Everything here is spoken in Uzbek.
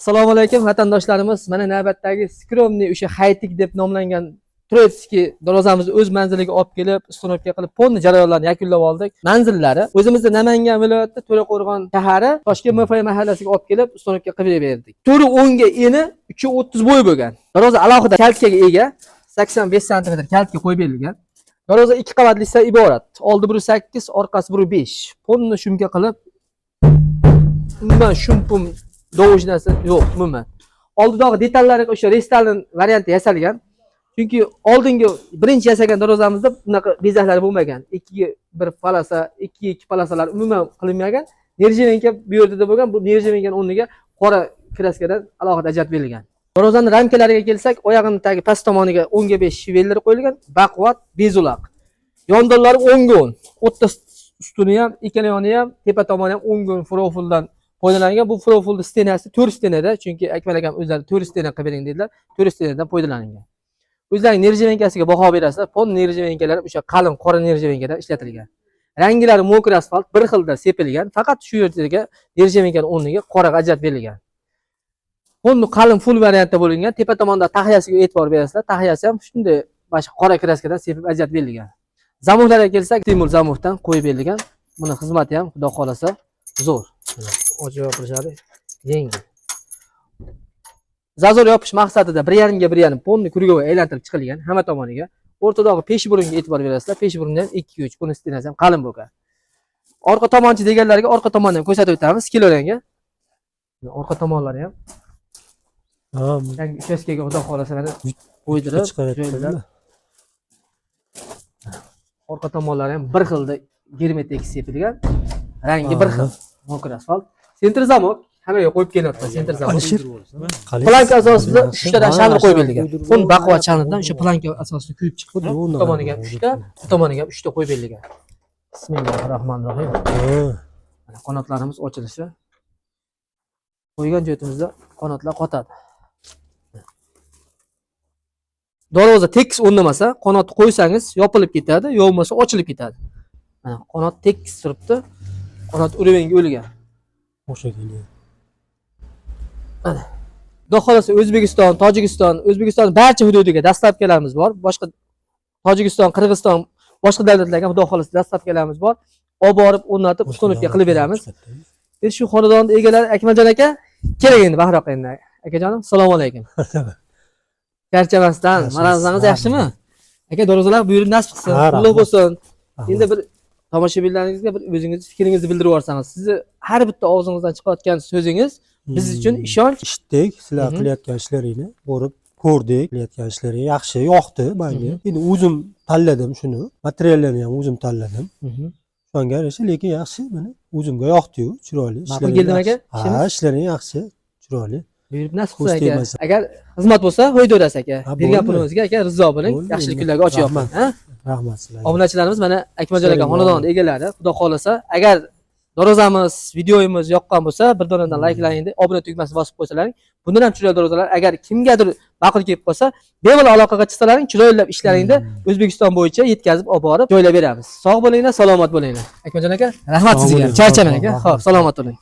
Assalomu alaykum, vatandoshlarimiz. Mana navbatdagi скромный, o'sha haytik deb nomlangan турецкий darvozamizni o'z manziliga olib kelib, установка qilib, полный jarayonlarni yakunlab oldik. Manzillari o'zimizda Namangan viloyati, To'raqo'rg'on shahari, Toshkent MF mahallasiga olib kelib, установка qilib berdik. To'ri 10 ga eni, 3.30 bo'yi bo'lgan. Darvoza alohida kalitkaga ega, 85 santimetr kalitga qo'yib berilgan. Darvoza ikki qavatlidan iborat. Oldi 1.8, orqasi 1.5. Полный шумка qilib, umuman шум-pum dovush narsa yo'q umuman. Oldidagi detallari o'sha рестайлинг varianti yasalgan. Chunki oldingi birinchi yasagan darvozamizda bunaqa bezaklar bo'lmagan. 2 ga 1 полоса, 2 ga 2 полоса lar umuman qilinmagan. Нержавейка bu yerda bo'lgan, bu нержавейка ni o'rniga qora краска dan alohida ajratib berilgan. Darvozani ramkalariga kelsak, oyog'ining tagi past tomoniga 10 ga 5 швеллер qo'yilgan, baquvvat, bezulaq. Yondollari 10 ga 10. O'rta ustuni ham, ikkala yoni ham, tepa tomoni ham 10 ga 10 profildan foydalangan. Bu profilni стена si 4 стена da, chunki Akmal akam o'zlari 4 стена qilib bering dedilar. 4 стена dan foydalangan. O'zlaring нержавейка siga baho berasizlar. Пол нержавейка lar o'sha qalin qora нержавейка dan ishlatilgan. Ranglari мокрый asfalt bir xilda sepilgan. Faqat shu yerga нержавейка ning o'rniga qoraga ajratib berilgan. Polni qalin full variantda bo'lingan. Tepa tomonda taxyasiga e'tibor berasizlar. Taxyasi ham shunday boshqa qora краска dan sepib ajratib berilgan. Замок larga kelsak, Timur замок dan qo'yib berilgan. Buni xizmati ham, xudo xohlasa, zo'r. Ochib yopilishadi yengil. Зазор yopish maqsadida 1.5 ga 1.5 полный круговой aylantirib chiqilgan hamma tomoniga. O'rtadagi peshburunga e'tibor berasizlar. Peshburundan ham 2 ga 3, buni стена si ham qalin bo'lgan. Orqa tomonchi deganlarga orqa tomonni ham ko'rsatib o'tamiz, kelavering. Orqa tomonlari ham yangi uchastkaga, xudo xohlasa, mana qo'ydirib, chiqaryaptilar. Orqa tomonlari ham bir xilda герметик sepilgan. Rangi bir xil. Мокрый asfalt. Центр замок hammaga qo'yib kelyapti центр замок. Alisher. Планка asosida uchtadan shanir qo'yib berilgan. Fon baquvvat shanirdan o'sha планка asosida kuyib chiqibdi. Bu tomoniga ham uchta, bu tomoniga ham uchta qo'yib berilgan. Bismillahir rohmanir rohim. Mana qanotlarimiz ochilishi. Qo'ygan joyimizda qanotlar qotadi. Darvoza tekis o'rnamasa, qanotni qo'ysangiz yopilib ketadi, yo bo'lmasa ochilib ketadi. Mana qanot tekis turibdi. Qanot уровень ga o'lgan. O'xshagan. Xudo xohlasa, O'zbekiston, Tojikiston, O'zbekiston barcha hududiga доставка larimiz bor. Boshqa Tojikiston, Qirg'iziston, boshqa davlatlarga, xudo xohlasa, доставка larimiz bor. Olib borib o'rnatib, установка qilib beramiz. Endi shu xonadonni egalari Akmaljon aka kerak endi Bahroq endi. Akajonim, assalomu alaykum. Charchamasdan, marazlaringiz yaxshimi? Aka, darvozalar buyurib nasib qilsin, Ha, qutlug' rahmat. bo'lsin. Endi bir tomoshabinlaringizga bir o'zingiz fikringizni bildirib yuborsangiz, sizni har bitta og'zingizdan chiqayotgan so'zingiz biz uchun ishonch. Eshitdik, sizlar qilayotgan ishlaringni borib ko'rdik, qilayotgan ishlaring yaxshi, yoqdi menga. Endi o'zim tanladim shuni, materiallarni ham o'zim tanladim. Shunga yarasha, lekin yaxshi, mana o'zimga yoqdi-yu, chiroyli. Ma'qul Ishlaring keldimi yaxshi. aka, ishimiz? Ha, ishlaring yaxshi, chiroyli. Buyurib nasib Ko'z qilsin, aka. tegmasin. Agar xizmat bo'lsa, qo'ydaverasiz, aka. Ha, Bergan bo'ldi. pulimizga, aka, rizo bo'ling. Bo'ldi, Yaxshilik endi. kunlarga ochib yoping. Rahmat. Ha? Rahmat sizlarga. Obunachilarimiz, mana Akmaljon aka Ishlaring xonadoni egalari, xudo xohlasa, agar darvozamiz, videomiz yoqqan bo'lsa, bir donadan layklaringni, obuna tugmasini bosib qo'ysalaring, bundan ham chiroyli darvozalar agar kimgadir ma'qul kelib qolsa, bemalol aloqaga chiqsalaring, chiroylab ishlaringni O'zbekiston bo'yicha yetkazib olib borib joylab beramiz. Sog' bo'linglar, salomat bo'linglar. Akmaljon aka, rahmat Sog' sizga. bo'ling. Charchamang, aka. Rahmat. Xo'p, salomat bo'ling.